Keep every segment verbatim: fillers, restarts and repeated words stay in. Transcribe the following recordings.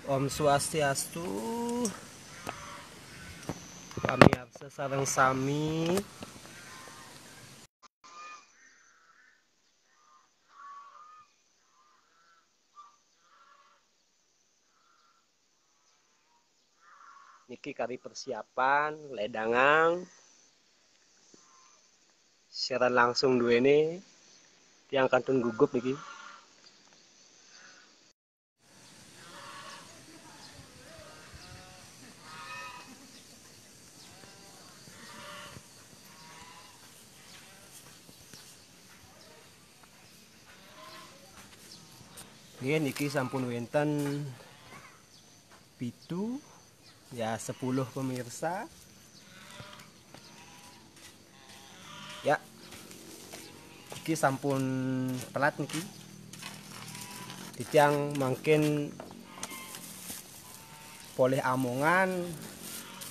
Om Swastiastu, pamiarsa sareng sami. Niki kari persiapan ledangang. Siaran langsung duene, tiang kantun gugup niki. Nggih, niki sampun wenten pitu, ya, sepuluh pemirsa. Ya, iki sampun telat niki. Titiang mangkin polih amongan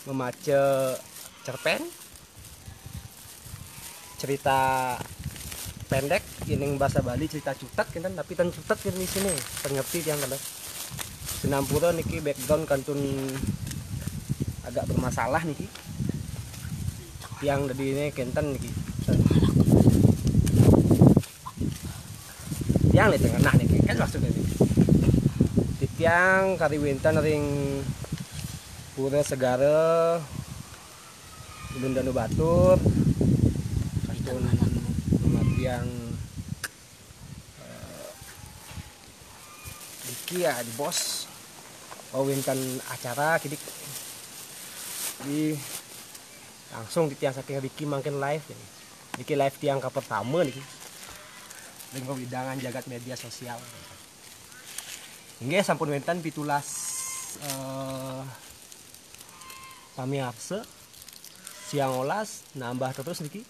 memaca cerpen, cerita pendek, yening basa Bali cerita cutet kinten, tapi ten cutet kinten di sini, ten ngerti tiang kenten. Sinampura niki background kantun agak bermasalah niki. Tiang dadi ini kenten niki. Tiang di tengah niki kan maksudnya niki. Titiang kari wenten ring Pura Segara, Ulun Danu Batur, kantun rumah tiang, eh, Diki ya, di bos. Oh, wenten acara kidik. Di langsung titiang saking Riki mangkin live. Niki live tiang ka pertama niki. Ring wewidangan jagat media sosial. Inggih sampun wenten pitulas, eh, pamiarsa. Siang olas nambah terus niki.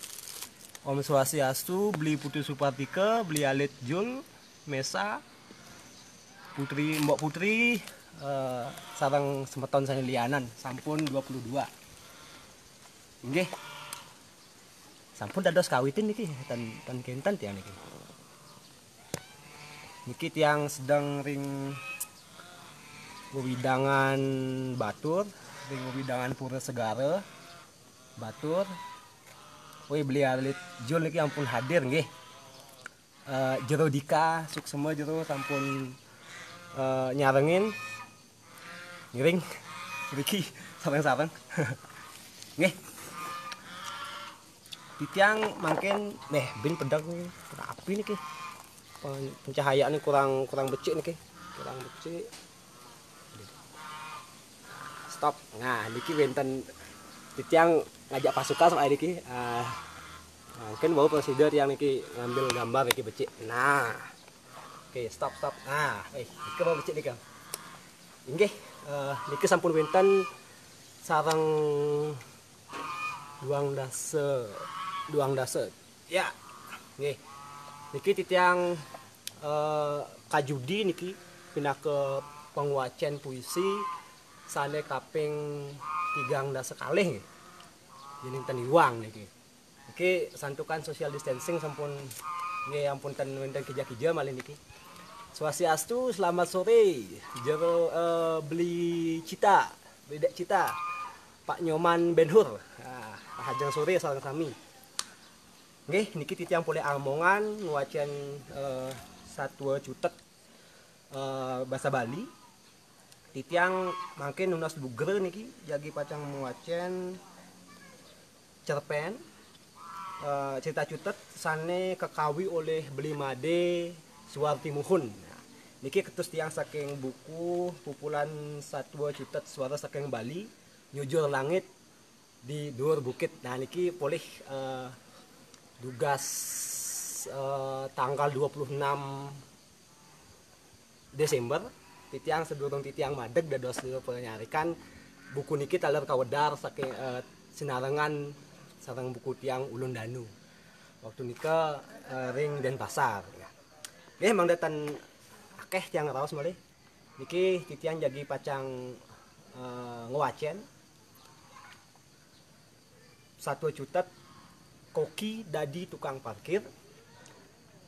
Om Swastiastu, beli Putu Supartika, beli Alit Jul, Mesa, Putri, Mbok Putri, eh, sareng semeton sane lianan, sampun dua puluh dua. Inggih. Sampun dados kawitin niki, ten, ten kenten tiang niki. Niki tiang sedeng ring wewidangan Batur, ring wewidangan Pura Segara Batur. Wih, beli Alit Jul niki ampun hadir nggih. Eh, Jero Dika, suksema Jero sampun, eh, nyarengin. Ngiring Riki sareng-sareng. Nggih. Titiang mangkin, neh, bin pedang nih. Rapi niki. Pen-, pencahayaannya kurang, kurang becik niki. Kurang becik. Stop. Nah, niki wenten titiang ngajak pasukan soal niki. Ah, mungkin mau prosedur yang niki ngambil gambar niki becik. Nah. Oke, stop, stop. Nah, eh, niki mau becik niki. Inggih, eh, niki sampun wenten sareng duang dasa, duang dasa. Ya. Nggih. Niki titiang, eh, kajudi niki pinaka pangwacen puisi sane kaping tigang dasa kalih nggih. Yening ten iwang niki. Niki santukan social distancing sampun nggih, ampun ten wenten kija-kija malih niki. Swastiastu, selamat sore. Jero, eh, beli Cita, beli Dek Cita. Pak Nyoman Benhur. Ah, rahajeng sore sareng sami. Nggih, niki titiang polih amongan ngwacen, eh, satua cutet, eh, basa Bali. Titiang mangkin nunas lugra niki jagi pacang ngwacen cerpen, eh, cerita cutet sane kakawi olih Beli Made Suwarti Muhun. Nah, niki ketus tiang saking buku Pupulan Satua Cutet Suara Saking Bali, Nyujur Langit di Duur Bukit. Nah, niki polih, eh, dugas, eh, tanggal dua puluh enam Desember, titiang sedurung titiang madeg dados panyarikan buku niki taler kawedar saking, eh, sinarengan sareng buku tiang Ulun Danu. Waktu nika, eh, ring Denpasar. Nggih, mangda ten akeh tiang raos malih. Niki titiang jagi pacang, eh, ngwacen. Satua cutet, Koki dadi tukang parkir,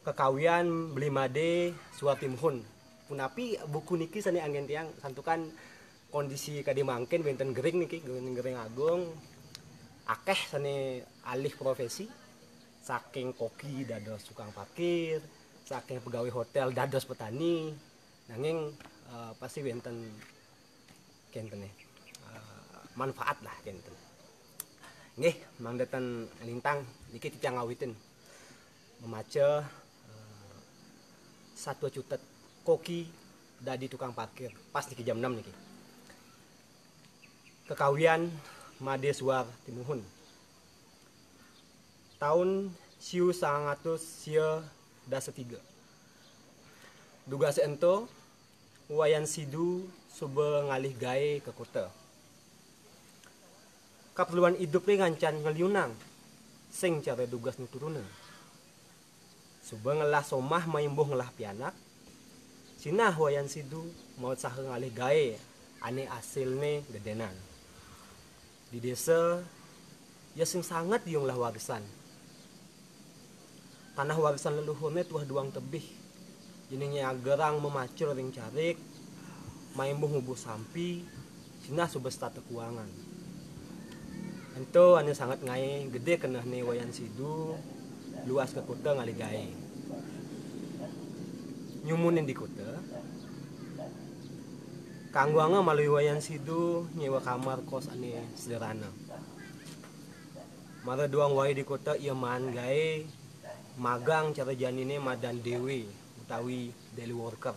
kekawian Beli Made Suwarti Muhun. Punapi buku niki sané anggén tiang, santukan kondisi kadé mangkin wénten gering niki, gering, gering agung, akéh sané alih profési, saking koki dados tukang parkir, saking pegawai hotél dados petani, nanging eh, pasti wénten kénten eh, manfaat lah kénten. Nggih, mangda ten lintang niki titiang ngawitin mamaca eh, satua cutet koki dadi tukang parkir pas niki jam enam niki. Kekawian Madé Suar Timuhun. Taun siu sangang atus sia dasa tiga. Dugasé ento, Wayan Sidu suba ngalih gaé ka kota. Kaperluan idupé ngancan ngeliunang, sing cara dugas nuturuna. Suba ngelah somah maimbuh ngelah pianak, sinah Wayan Sidu mautsaha ngalih gaé ané asilné gedénan. Di désa, ia sing sanget liu ngelah warisan. Tanah warisan leluhurné tuah duang tebih. Yéning nyagerang mamacul ring carik, maimbuh ngubuh sampi, sinah suba setata kuangan. Ento ané sanget ngaé gedé kenehné Wayan Sidu luas ka kota ngalih gaé. Nyumunin di kota, kanggoanga malu Wayan Sidu nyéwa kamar kos ané sederhana. Mara duang wai di kota ia maan gaé magang cara janiné madan D W utawi daily worker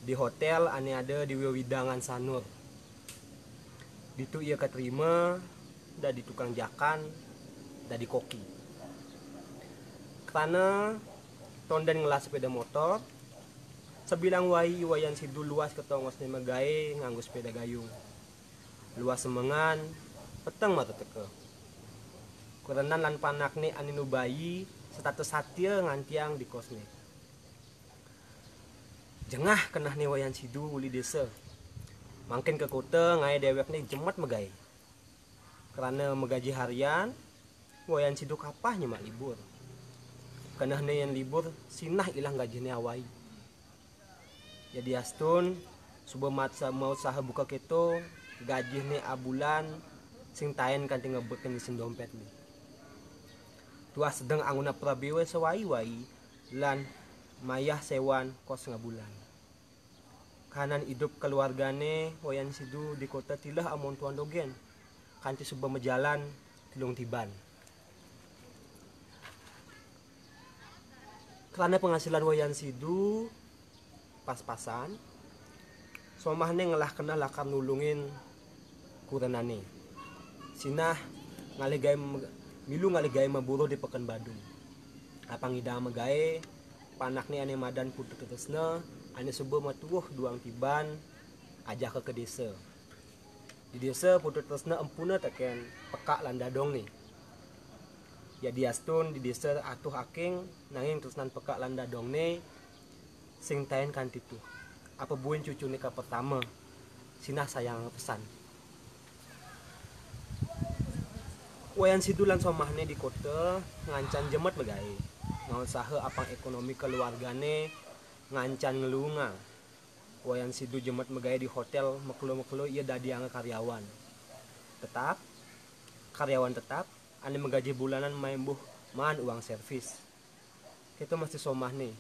di hotél ané ada di wewidangan Sanur. Ditu ia katerima dadi tukang jakan, dadi koki. Krana tondén ngelah sepéda motor, sabilang wai Wayan Sidu luas ka tongosné magaé nganggo sepéda gayung. Luas semengan, peteng mara teka. Kurenan lan panakné ané nu bayi setata satia ngantiang di kosné. Jengah kenehné Wayan Sidu uli désa. Mangkin ka kota ngaé déwékné jemet magaé. Krana magaji harian, Wayan Sidu kapah nyemak libur. Kenehné yén libur, sinah ilang gajihné awai. Yadiastun, suba matsa-, mautsaha buka kéto, gajihné abulan sing taén kanti ngebutang isin dompétné. Tuah sedeng anggona prabéwa sawai-wai lan mayah séwan kos ngabulan. Kahanan idup kaluargané Wayan Sidu di kota tileh amontoan dogén, kanti suba majalan tilung tiban. Krana pangasilan Wayan Sidu pas-pasan, somahné ngelah keneh lakar nulungin kurenané. Sinah ngalih gaé me-, milu ngalih gaé maburuh di Peken Badung. Apang ngidang magaé, panakné ané madan Putu Tresna, ané suba matuuh duang tiban, ajaka ka désa. Di désa Putu Tresna empuna tekén pekak lan dadongné. Yadiastun di désa atuh aking, nanging tresnan pekak lan dadongné sing taén kanti tuh. Apa buin cucuné kapertama, sinah sayang pesan. Wayan Sidu lan somahné di kota ngancan jemet magaé. Mautsaha apang ékonomi kaluargané ngancan ngluungang. Wayan Sidu jemet magaé di hotél, makelo-makelo ia dadianga karyawan tetap, karyawan tetap ané magaji bulanan maimbuh maan uang sérvis. Kéto mesti somahné.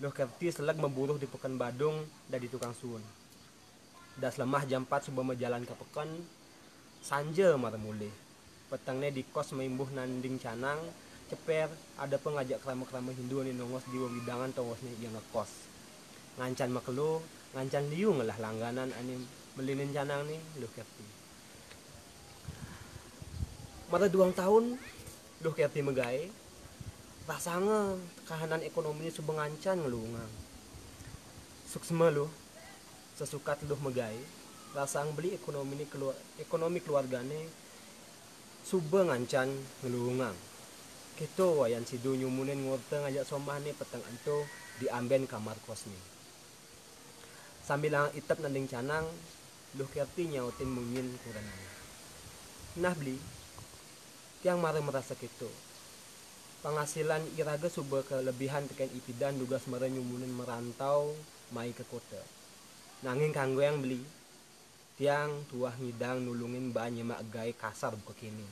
Luh Kerti seleg maburuh di Peken Badung dadi tukang suun. Das lemah jam empat suba majalan ka peken, sanja mara mulih. Petengné di kos maimbuh nanding canang, cepér, ada pang ngajak krama-krama Hindu ané nongos di wewidangan tongosné ia ngekos. Ngancan makelo, ngancan liu ngelah langganan ané melinin canangné, Luh Kerti. Mara duang taun, Luh Kerti magaé, rasanga kahanan ékonominé suba ngancan ngluungang. Suksma Luh, sesukat Luh magaé, rasang beli ékonominé kelua-, ékonomi keluargané suba ngancan ngluungang. Kéto Wayan Sidu nyumunin ngorta ngajak somahné peteng ento di ambén kamar kosné. Sambilanga itep nanding canang, Luh Kerti nyautin munyin kurenané. Nah, Bli, tiang mara marasa kéto. Pangasilan iraga suba kalebihan tekén ipidan dugas mara nyumunin marantau mai ka kota. Nanging kanggoang beli, tiang tuah ngidang nulungin baan nyemak gaé kasar buka kéné.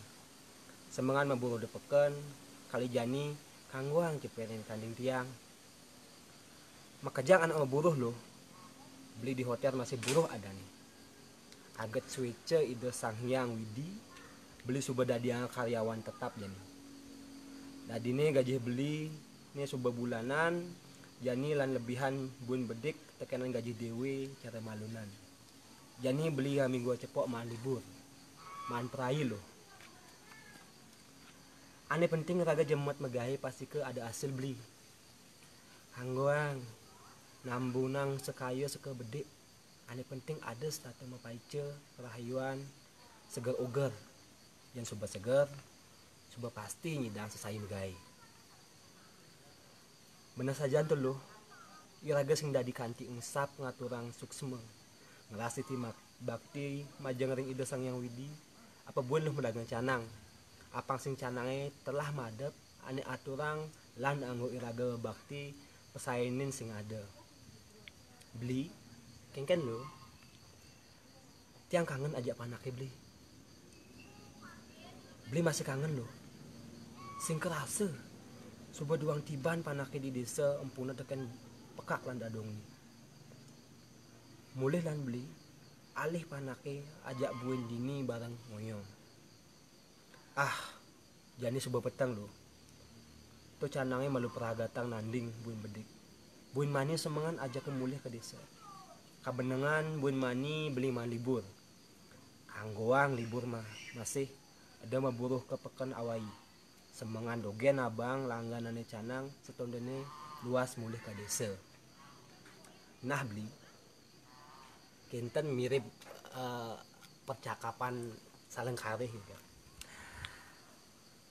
Semengan maburuh di peken, kali jani kanggoang ceperin kanding tiang. Makejang anak maburuh lo, beli di hotél masih buruh adané. Aget suéca Ida Sang Hyang Widi, beli suba dadiang karyawan tetap jani. Dadiné gajih beli né suba bulanan, jani lan lebihan buin bedik tekénan gajih déwé cara malunan. Jani beli ha minggu acepok maan libur, maan perai lo. Ané penting raga jemet magaé pastika ada asil beli. Kanggoang, nambunang sakaya saka bedik. Ané penting ada setata mapaica, rahayuan, seger uger. Yén suba seger, suba pasti nyidang sesai magaé. Bener sajan to lo, iraga sing dadi kanti engsap ngaturang suksma, ngrastiti mak-, bakti majeng ring Ida Sang Hyang Widi, apa buin lo madagang canang. Apang sing canangé telah madep, ané aturang lan anggo iraga bakti pasainin sing ada. Beli, kénkén lo? Tiang kangen ajak panaké beli. Beli masih kangen lo. Sing kerasa, suba duang tiban panaké di désa empuna tekén pekak lan dadongné. Mulih lan beli, alih panaké ajak buin dini bareng ngoyong. Ah, jani suba peteng lo. To canangé malu pragatang nanding buin bedik. Buin mani semengan ajaka mulih ka désa. Kabenengan buin mani beli maan libur. Kanggoang libur mah, masih eda maburuh ka peken awai. Semengan dogén abang langganané canang setondené luas mulih ka désa. Nah, beli. Kénten mirip, eh, percakapan saling karih gitu.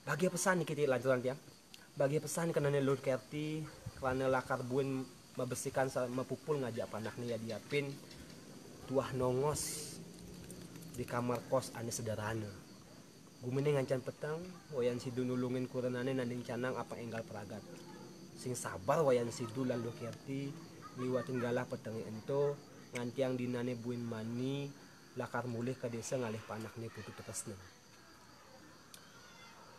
Bagia pesan niki ti lanturan tiang. Bagia pesan kenehné Luh Kerti, krana lakar buin mabesikan sa-, mapupul ngajak panakné yadiapin tuah nongos di kamar kos ané sederhana. Guminé ngancan peteng, Wayan Sidu nulungin kurenané nanding canang apang énggal pragat. Sing sabar Wayan Sidu lan Luh Kerti ngliwatin galah petengé ento, ngantiang dinané buin mani lakar mulih ka désa ngalih panakné Putu Tresna.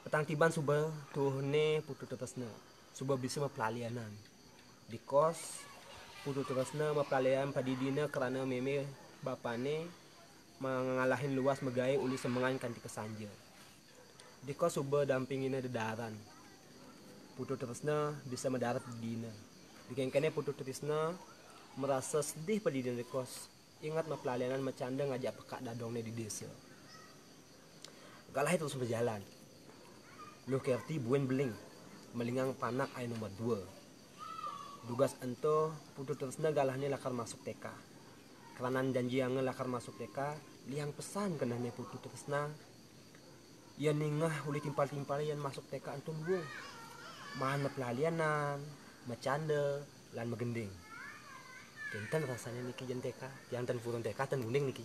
Petang tiban suba tuuhné Putu Tresna, suba bisa maplalianan. Di kos, Putu Tresna maplalianan padidina krana mémé bapané mangalahin luas magaé uli semengan kanti kasanja. Di kos suba dampingina dedaaran. Putu Tresna bisa madarat didina. Dikénkéné Putu Tresna marasa sedih padidina di kos. Inget maplalianan macanda ngajak pekak dadongné di désa. Galahé terus majalan. Luh Kerti buin beling, malingang panak ané nomor dua. Dugas ento, Putu Tresna galahné lakar masuk T K. Krana janjianga lakar masuk T K, liang pesan kenehné Putu Tresna. Ia ningeh uli timpal-timpalé yén masuk T K ento luung. Maan maplalianan, macanda, lan magending. Kénten rasané niki yén T K, tiang ten purun T K ten uning niki.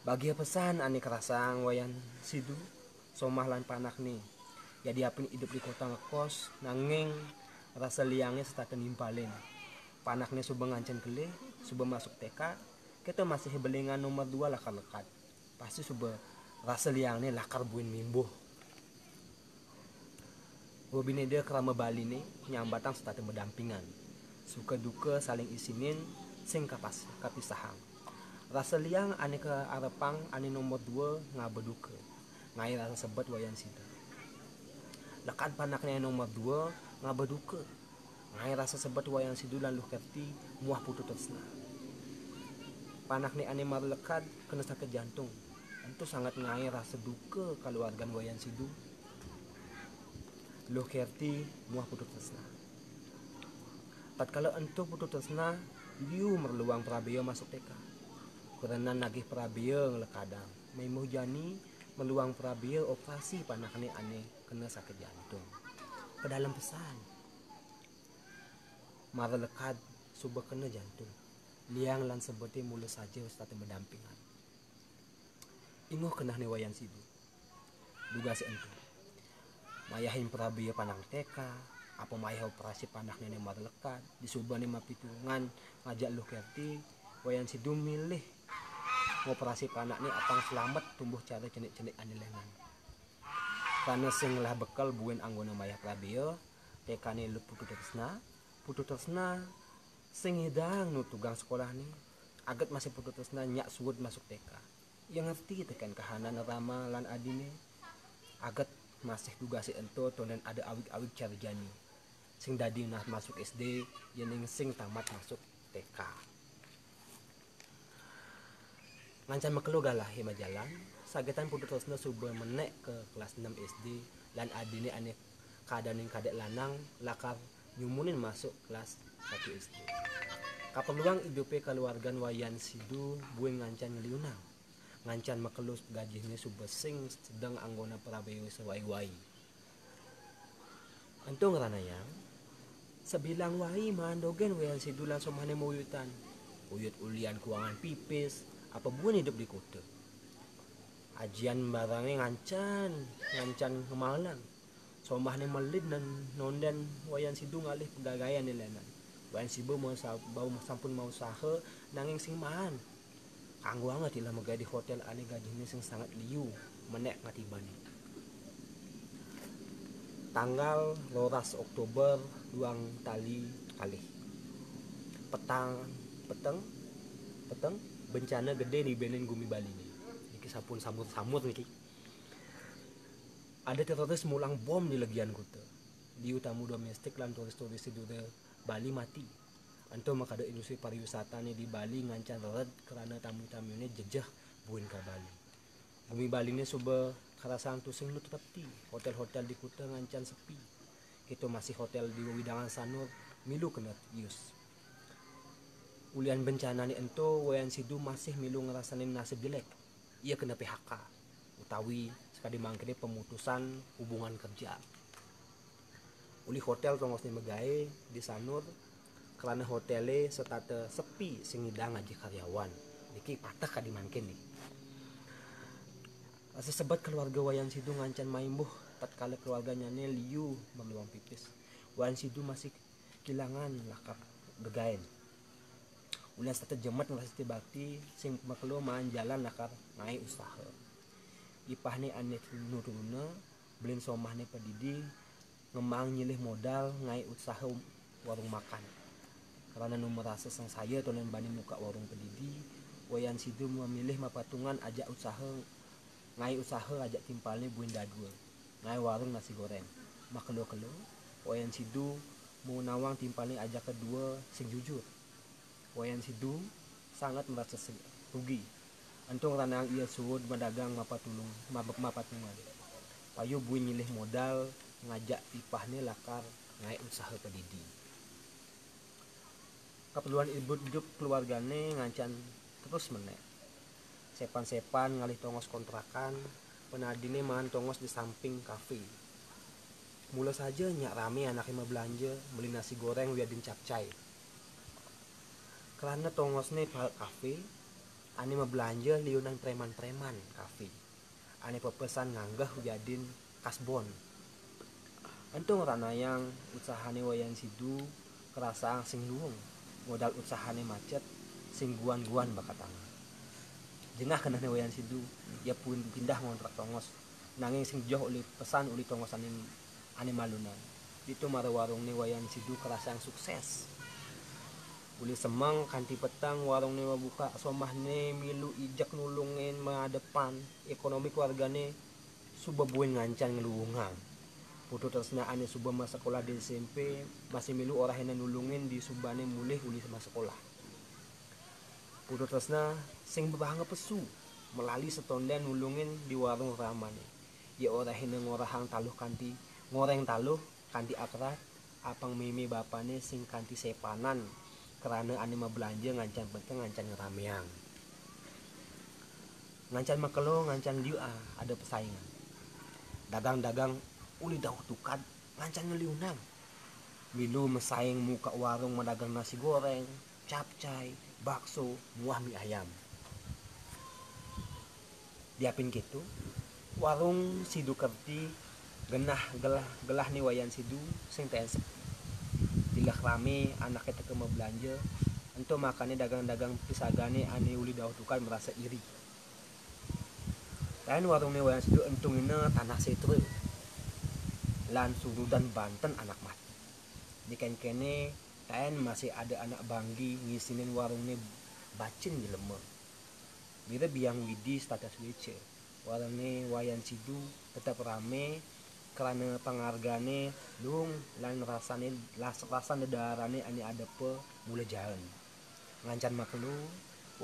Bagia pesan ané karasaang Wayan Sidu, somah lan panakné. Yadiapin idup di kota ngekos, nanging rasa liangé setata nimpalin. Panakné suba ngancan kelih, suba masuk T K, kéto masih belingan nomor dua lakar lekad. Pasti suba rasa liangné lakar buin mimbuh. Bebinéda krama Baliné nyambatang setata madampingan. Suka duka saling isinin, sing kapas-, kapisahang. Rasa liang ané kaarepang ané nomor dua ngaba duka. Ngaé rasa sebet Wayan Sidu. Lekad panakné ané nomor dua ngaba duka. Ngaé rasa sebet Wayan Sidu lan Luh Kerti muah Putu Tresna. Panakné ané mara lekad kena sakit jantung. Ento sanget ngaé rasa duka kaluargan Wayan Sidu, Luh Kerti muah Putu Tresna. Tatkala ento Putu Tresna liu merluang prabéa masuk T K. Kurenan nagih prabéa nglekadang. Mémuh jani merluang prabéa operasi panakné ané kena sakit jantung. Kadalem pesan. Mara lekad suba kena jantung. Liang lan sebeté mula saja setata madampingan. Inguh kenehné Wayan Sidu. Dugasé ento. Mayahin prabéa panak T K, apa mayah operasi panak néné marlekat, disubané mapitungan ngajak Luh Kerti, Wayan Sidu milih ngoperasi panakné apang slamet tumbuh cara cenik-cenik ané lénan. Krana sing ngelah bekel buin anggona mayah prabéa, T K-né Luh Putu Tresna, Putu Tresna sing ngidang nu tugang sekolahné, aget masih Putu Tresna nyak suud masuk T K. Ia ngerti tekén kahanan rama lan adiné, aget masih tugasé ento tondén ada awig-awig cara jani. Sing dadi nah masuk S D, yéning sing tamat masuk T K. Ngancan makelo galahé majalan, sagetan Putu Tresna suba menék ka kelas enam S D, lan adiné ané kadaning kadék lanang lakar nyumunin masuk kelas satu S D. Kaperluan idupé kaluargan Wayan Sidu buin ngancan ngliunang. Ngancan makelo gajihné suba sing sedeng anggona prabéa sawai-wai. Ento ngranayang, sabilang wai maan dogén Wayan Sidu lan somahné mauyutan. Uyut ulian kuangan pipis, apa buin idup di kuta. Ajian barangé ngancan, ngancan ngemalang. Somahné melid nan nondén Wayan Sidu ngalih pegagayan né lénan. Wayan Sidu mau sa-, bau sampun mausaha nanging sing maan. Kanggo anget ilah magaé di hotél ané gajihné sing sanget liu, menék ngatibané. Tanggal roras Oktober duang tali kalih. Petang, peteng, peteng, bencana gedé nibénin gumi Baliné. Niki sampun samur-samur niki. Ada teroris mulang bom di legian kuta. Liu tamu domestik lan turis-turis Sidure Bali mati. Ento makada industri pariwisatané di Bali ngancan rered krana tamu-tamuné jejeh buin ka Bali. Gumi Baliné suba karasaan tusing nu trepti. Hotél-hotél di kuta ngancan sepi. Kéto masih hotél di wewidangan Sanur milu kena ius. Ulian bencanané ento, Wayan Sidu masih milu ngrasanin nasib jelék. Ia kena P H K, utawi sakadi mangkiné pemutusan hubungan kerja. Uli hotél tongosné magaé di Sanur, krana hotélé setata sepi sing ngidang ajih karyawan. Niki pateh kadi mangkin niki. Sesebet keluarga Wayan Sidu ngancan maimbuh tatkala keluarganyané liu merluang pipis. Wayan Sidu masih kilangan lakar gegaén. Ulian setata jemet ngrastiti bakti sing makelo maan jalan lakar ngaé usaha. Ipahné ané nu turuna, belin somahné padidi, ngemaang nyilih modal ngaé usaha warung makan. Krana nu marasa sangsaya tondén bani mukak warung padidi, Wayan Sidu mamilih mapatungan ajak usaha, ngaé usaha ajak timpalné buin dadua, ngaé warung nasi goréng. Makelo-kelo, Wayan Sidu mau nawang timpalné ajaka dua sing jujur. Wayan Sidu sanget marasa se-, rugi. Ento ngranayang ia suud madagang mapatulung, mab-, mapatungan. Payu buin nyilih modal ngajak ipahné lakar ngaé usaha padidi. Kaperluan idup, idup keluargané ngancan terus menék. Sépan-sépan ngalih tongos kontrakan, panadiné maan tongos di samping kafé. Mula saja nyak ramé anaké mablanja, meli nasi goréng wiadin capcay. Krana tongosné paek kafé, ané mablanja liunan préman-préman kafé. Ané pepesan nganggeh wiadin kasbon. Ento ngranayang usahané Wayan Sidu karasaang sing luung, modal usahané macet, sing guan-guan bakatanga. Jengah kenehné Wayan Sidu, ia pun pindah ngontrak tongos, nanging sing joh uli pesan uli tongos ané, ané malunan. Ditu mara warungné Wayan Sidu karasaang suksés. Uli semeng kanti peteng warungné mabukak, somahné milu ijek nulungin maadepan ékonomi keluargané suba buin ngancan ngluungang. Putu Tresna ané suba masekolah di S M P masih milu orahéné nulungin disubané mulih uli masekolah. Putu Tresna sing bebahanga pesu, malali setondén nulungin di warung ramané. Ia orahéné ngorahang taluh kanti, ngoréng taluh kanti akrat, apang mémé bapané sing kanti sépanan, krana ané mablanja ngancan peteng ngancan ngraméang. Ngancan makelo, ngancan liu, ah, ada pesaingan. Dagang-dagang uli dauh tukad ngancan ngeliunang. Milu masaing mukak warung madagang nasi goréng, capcay, bakso, muah mi ayam. Diapin kéto, warung Sidu Kerti Genah gelah, gelah ni Wayan Sidu sing taén sepi. Tileh ramé anaké teka mablanja, ento makané dagang-dagang pisagané ané uli dauh tukad merasa iri. Taén warungné Wayan Sidu entungina tanah sétra lan surudan banten anak mati. Dikén kéné taén masih ada anak banggi ngisinin warungné bacin jelema. Mira biang Widi setata suéca, warungné Wayan Sidu tetep ramé krana pangargané luung lan rasané las-, rasan dedarané ané adepa mula jaen. Ngancan makelo,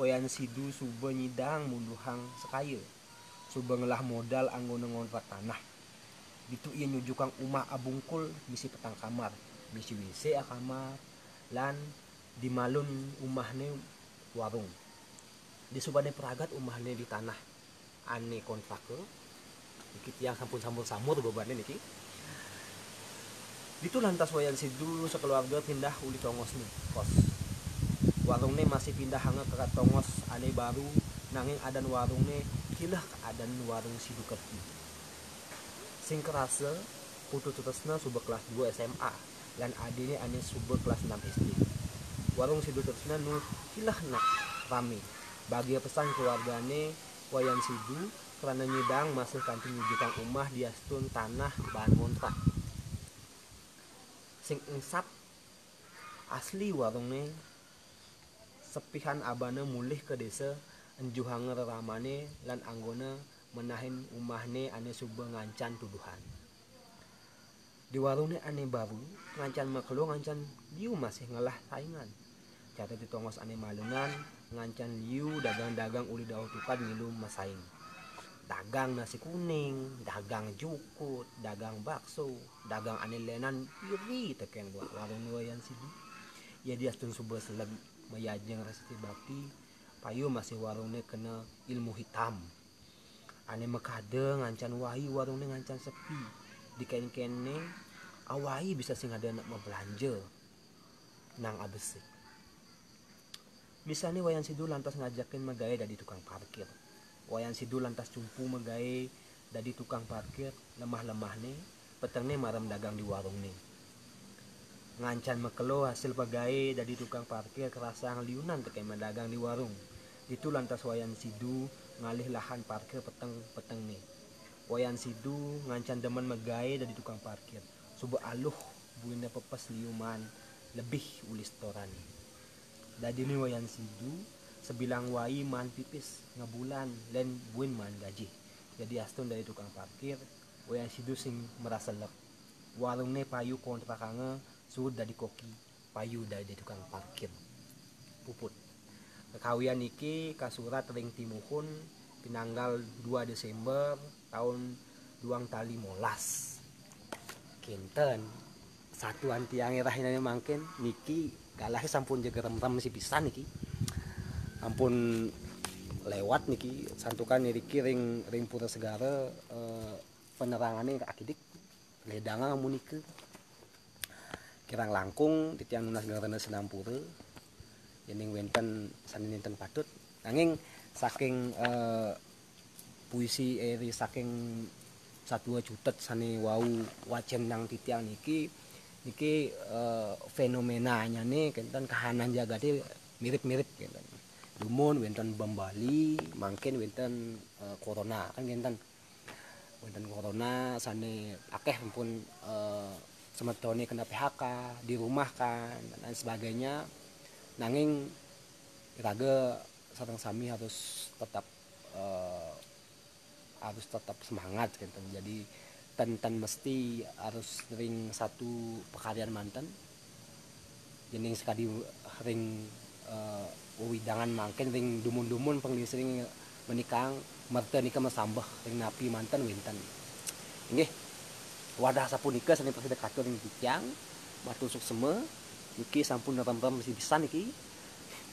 Wayan Sidu suba nyidang munduhang sekaya, suba ngelah modal anggona ngontrak tanah. Ditu ia nyujukang umah abungkul misi petang kamar, misi W C akamar, lan di malun umahné warung. Disubané pragat umahné di tanah ané kontraka, niki tiang sampun sambur-sambur bebané niki. Ditu lantas Wayan Sidu sakeluarga pindah uli tongosné, kos. Warungné masih pindahanga ka tongos ané baru, nanging adan warungné kileh ka adan warung Sidu Kerti. Sing karasa, Putu Tresna suba kelas dua S M A, lan adiné ané suba kelas enam S D. Warung Sidu Tresna nu kileh nak ramé. Bagia pesan keluargané Wayan Sidu, krana nyidang masih kanti nyujukang umah diastun tanah baan ngontrak. Sing engsap asli warungné sepihan abana mulih ka désa, enjuhanga reramané lan anggona menahin umahné ané suba ngancan tuduhan. Di warungné ané baru, ngancan makelo ngancan liu masih ngelah saingan. Cara di tongos ané malunan, ngancan liu dagang-dagang uli dauh tukad milu masaing. Dagang nasi kuning, dagang jukut, dagang bakso, dagang ané lénan iri tekén wa-, warungné Wayan Sidu. Ia diastun suba seleg mayajeng rasa bakti, payu masih warungné kena ilmu hitam. Ané makada ngancan wai warungné ngancan sepi. Dikén kéné, awai bisa sing ada nak mablanja nang abesik. Misalné Wayan Sidu lantas ngajakin magaé dadi tukang parkir. Wayan Sidu lantas cumpu magaé dadi tukang parkir, lemah-lemahné, petengné marem dagang di warungné. Ngancan makelo hasil pagaé dadi tukang parkir kerasaang liunan tekén madagang di warung. Ditu lantas Wayan Sidu ngalih lahan parkir peteng-petengné. Wayan Sidu ngancan demen magaé dadi tukang parkir. Suba aluh buina pepes liu maan lebih uli setorané. Dadiné Wayan Sidu, sabilang wai maan pipis, ngabulan, lan buin maan gajih. Dadi astun dadi tukang parkir, Wayan Sidu sing marasa seleg. Warungné payu kontrakanga suud dadi koki, payu dadi tukang parkir. Puput. Kekawian niki kasurat ring Timuhun pinanggal dua Désémber taun duang tali molas. Kénten, satuan tiangé rahinané mangkin niki galahé sampun jaga remrem sipisan niki. Ampun lewat niki, santukan niki ring, ring Pura Segara, eh, penerangané akidik. Ledangang amunika. Kirang langkung titiang nunas geng rena sinampura, yéning wénten sané nénten patut. Nanging saking, eh, puisi, eh, saking satua cutet sané wau wacenang titiang niki, niki, eh, fénoménanyané kénten kahanan jagaté mirip-mirip kénten. Dumun wénten bom Bali, mangkin wénten, eh, corona, kan kénten. Wénten corona sané akéh ampun, eh, semetoné kena P H K, dirumahkan, dan lain sebagainya. Nanging iraga sareng sami harus tetap, eh, harus tetap semangat kénten. Jadi ten, ten mesti harus ring satu pakaryan manten. Yéning sakadi ring, eh, wewidangan mangkin ring dumun-dumun panglingsir ring menikang merta nika masambah ring napi manten wénten. Inggih. Wadah sapunika sané prasida katur ring titiang, matur suksema, niki sampun neremrem sipisan niki.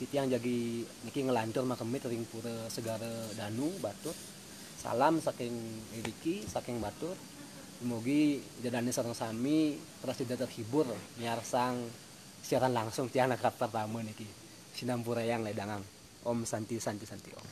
Titiang jagi niki nglantur makemit ring Pura Segara Danu, Batur. Salam saking iriki, saking Batur. Dumugi ida dané sareng sami prasida terhibur miarsang siaran langsung tiang nagrak pertama niki. Sinampurayang ledangang. Om Santi, Santi, Santi Om.